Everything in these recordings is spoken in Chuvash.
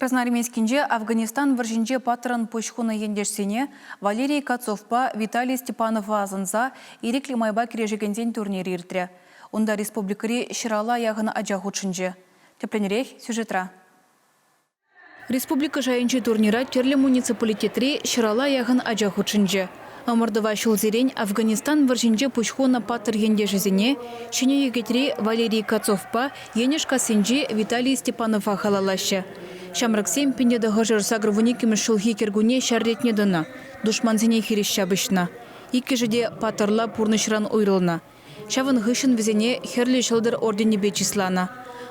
Красноармейскинче Афганистан вӑрҫинче паттӑрӑн пуҫ хунӑ ентешсене Валерий Кацовпа Виталий Степанова асӑнса ирӗклӗ майпа кӗрешекенсен турнирӗ иртрӗ. Унта республикӑри ҫырала яхӑн ача хутшӑнчӗ. Тӗплӗнрех сюжетра. Республика шайӗнчи турнира тӗрлӗ муниципалитетри ҫырала яхӑн ача хутшӑнчӗ. Ӑмӑртӑва ҫулсерен Афганистан вӑрҫинче пуҫ хунӑ паттӑр ентешӗсене Ҫӗнӗ Йӗкӗтри Валерий Кацовпа Енӗшкассинчи Виталий Степанова халаллаҫҫӗ. Ҫамрӑксем 1982 ҫулхи кӗркунне ҫар ретне тӑнӑ, душмансене хирӗҫ ҫапӑҫнӑ. Иккӗшӗ те паттӑрла пурнӑҫран уйрӑлнӑ. Ҫавӑн хыҫҫӑн вӗсене Хӗрлӗ Ҫӑлтӑр орденӗпе чысланӑ.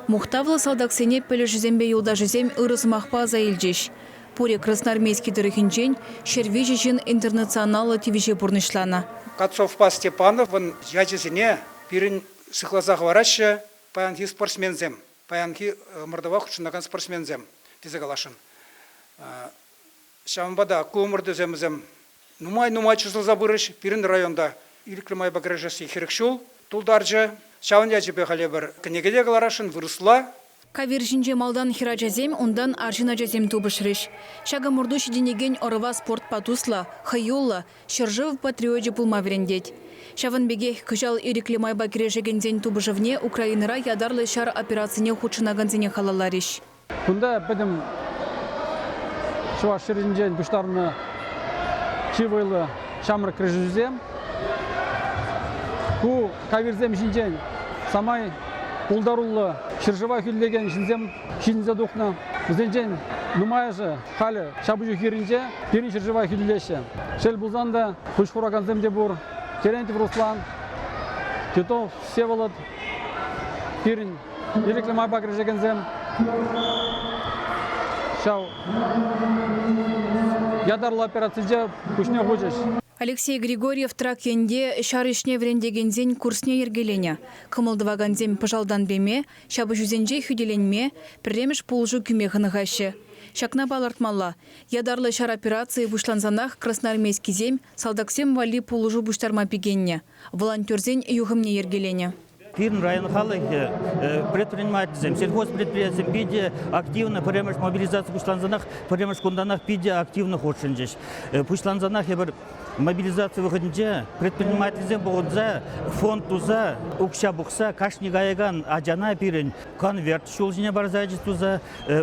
Мухтавлӑ салтаксене пӗлӗшӗсемпе юлташӗсем ырӑ сӑмахпа аса илчӗҫ. Пурӗ Красноармейски тӑрӑхӗнчен 103 ҫын интернационаллӑ тивӗҫе пурнӑҫланӑ. Кацовпа Степановӑн ячӗсене пирӗн сыхласа хӑвараҫҫӗ паянхи спортсменсем, паянхи ӑмӑртӑва хутшӑнакан спортсменсем тесе каласшӑн. Ҫавӑнпа та ку ӑмӑртусем вӗсем нумай-нумай чысласа пырӗҫ. Пирӗн районта ирӗклӗ майпа кӗрешесси 40 ҫул тултарчӗ. Ҫавӑн ячӗпе халӗ эпир кӗнеке те кӑларасшӑн вырӑсла. Кавир ҫинче малтан хӗрачасем, унтан арҫын ачасем тупӑшрӗҫ. Ҫак ӑмӑрту ҫитӗнекен ӑрӑва спортпа туслӑ, хӑюллӑ, ҫӗршыв патриочӗ пулма вӗрентет. Ҫавӑн пекех кӑҫал ирӗклӗ майпа кӗрешекенсен тупӑшӑвне Украинӑра ятарлӑ ҫар операцине хутшӑнакансене халалларӗҫ. Кунта пӗтӗм чӑваш ҫӗрӗнчен пуҫтарнӑ чи вӑйлӑ ҫамрӑк кӗрешӳҫӗсем. Ку кавирсем ҫинчен самай пултаруллӑ ҫӗршыва хӳтӗлекен ҫынсем ҫитӗнсе тухнӑ. Вӗсенчен нумайӑшӗ халӗ ҫапӑҫу хирӗнче пирӗн ҫӗршыва хӳтӗлеҫҫӗ. Шел пулсан та, пуҫ хуракансем те пур. Терентьев Руслан, Титов Всеволод пирӗн Ирӗклӗ майпа кӗрешекенсем ҫав ятарлӑ операцинче пуҫне хучӗҫ. Алексей Григорьев Трак енте ҫар ӗҫне вӗрентекенсен курсне йӗркеленӗ. Кӑмӑл тӑвакансем пӑшалтан пеме, ҫапӑҫусенче хӳтӗленме, пӗрремӗш пулӑшу кӳме хӑнӑхаҫҫӗ. Ҫакна палӑртмалла, ятарлӑ ҫар операцийӗ пуҫлансанах красноармейскисем салтаксем валли пулӑшу пуҫтарма пикеннӗ, волонтерсен юхӑмне йӗркеленӗ. Пирӗн район халӑхӗ, предпринимательсем, сельхозпредприятисем питӗ активно пӗрремӗш мобилизаци пуҫлансанах, пӗрремӗш кунтанах питӗ активно хутшӑнчӗҫ. Пуҫлансанах эпир мобилизаци вӑхӑтӗнче предпринимательсем пухӑнса, фонд туса, укҫа пухса кашни каякан ачана пирӗн конверт ҫул ҫине парса ячӗҫ туса,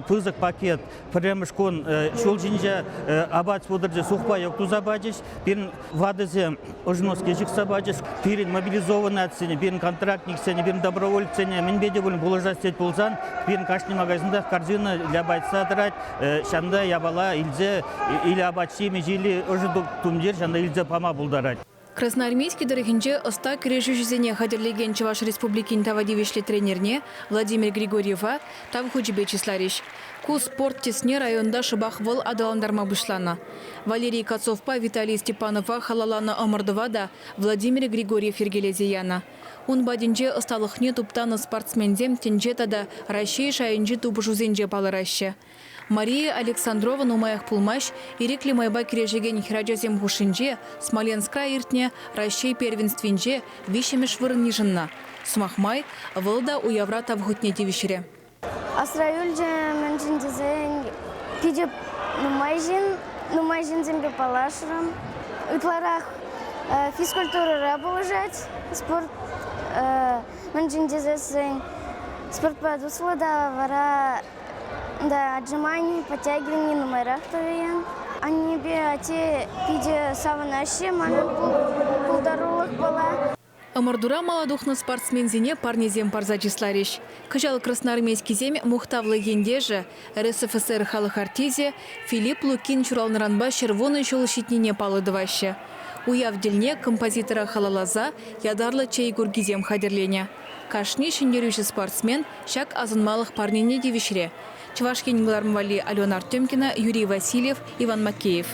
пысӑк пакет пӗрремӗш кун ҫул ҫинче апат путӑрчӗ, сухпайок туса пачӗҫ. Пирӗн Ватӑсем ӑшӑ ҫыхса пачӗҫ. Пирӗн мобилизованнӑйсене, пирӗн контрактниксене, пирӗн добровольцсене мӗнпе те пулин пулӑшас тет пулсан, пирӗн кашни магазинтах корзина ляпайтса тӑрать. Ҫавӑнта япала илсе или апат-ҫимӗҫ, или ӑшӑ тумтир ҫавӑнта илсе пама пултарать. Красноармейски тӑрӑхӗнче ӑста кӗрешӳҫӗсене хатӗрлекен Чӑваш Республикин тава тивӗҫлӗ тренерне Владимир Григорьева Тав хучӗпе чысларӗҫ. Ку спорт тӗсне районта шӑпах вӑл аталантарма пуҫланӑ. Валерий Кацовпа Виталий Степанова халалланӑ ӑмӑртӑва та Владимир Григорьев йӗркелесе янӑ. Ун патӗнче ӑсталӑхне туптанӑ спортсменсем тӗнче тата Раҫҫей шайӗнчи тупӑшусенче палӑраҫҫӗ. Мария Александрова нумаях пулмасть ирӗклӗ майпа кӗрешекен хӗрачасем хушшинче Смоленскра иртнӗ Раҫҫей первенствинче виҫҫӗмӗш вырӑн йышӑннӑ. Сӑмах май, вӑл та уявра тав хутне тивӗҫрӗ. Асра юлчӗ, мӗншӗн тесен питӗ нумай ҫын, нумай ҫынсемпе паллашрӑм. Ытларах физкультурӑра пулӑшать спорт, мӗншӗн тесессӗн спортпа туслӑ та вара да, отжимани, подтягивани нумайрах тӑвӗ. Аннепе атте питӗ савӑнаҫҫӗ манӑн пултарулӑхпала. Ӑмӑртура мала тухнӑ спортсменсене парнесем парса чысларӗҫ. Кӑҫал красноармейскисем мухтавлӑ ентешӗ, РСФСР халӑх артисчӗ Филипп Лукин ҫуралнӑранпа 110 ҫул ҫитнине паллӑ тӑваҫҫӗ. Уяв тӗлне композитора халалласа ятарлӑ чей куркисем хатӗрленӗ. Кашни ҫӗнтерӳҫӗ-спортсмен ҫак асӑнмалӑх парнене тивӗҫрӗ. Чӑваш Ен кӑларӑм валли Алена Артемкина, Юрий Васильев, Иван Макеев.